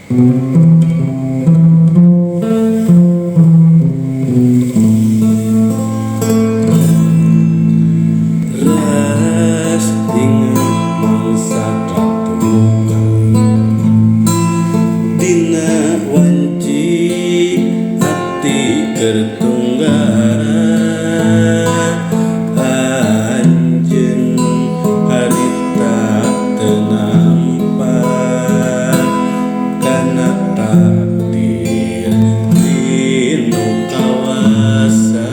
Ras inget mangsa katukang dina wanci ati keur tunggara anjeun harita teu nampa kana takdir ti nu kawasa.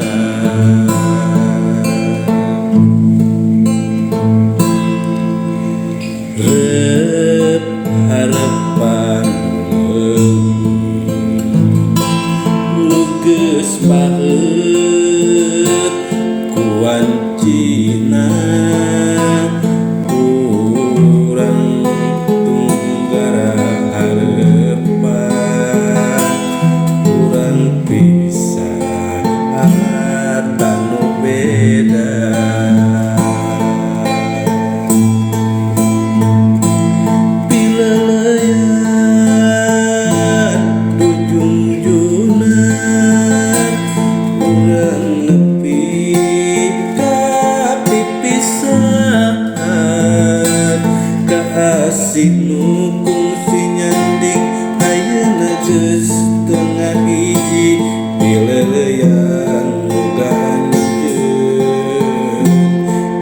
Rep harepan nu geus paeut ku wancina urang tunggara harepan urang pisah anu beda. Pileleyan dujungjunan urang nepi ka pipisahan kaasih nu kungsi nyanding ayeuna geus teu ngahiji. Pileleyan muga anjeun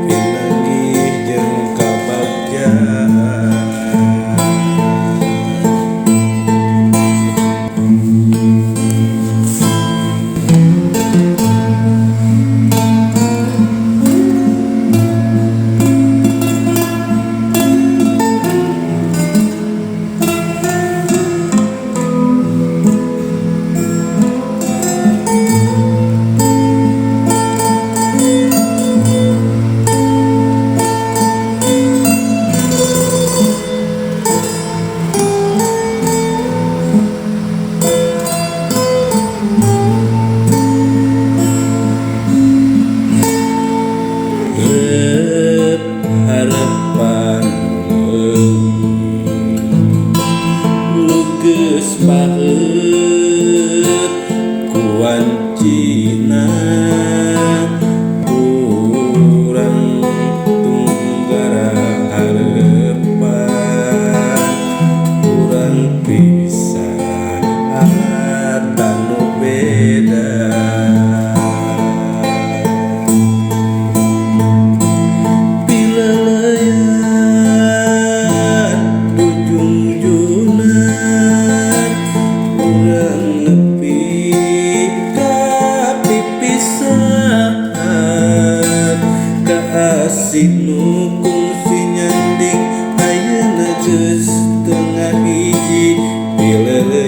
pinanggih jeung kabagjaan. Rep harepan nu geus paeut ku wancina urang tunggara harepan urang pisah anu beda. Pileleyan dujungjunan urang nepi ka pipisahan kaasih nu kungsi nyanding ayeuna geus teu ngahiji. Pileleyan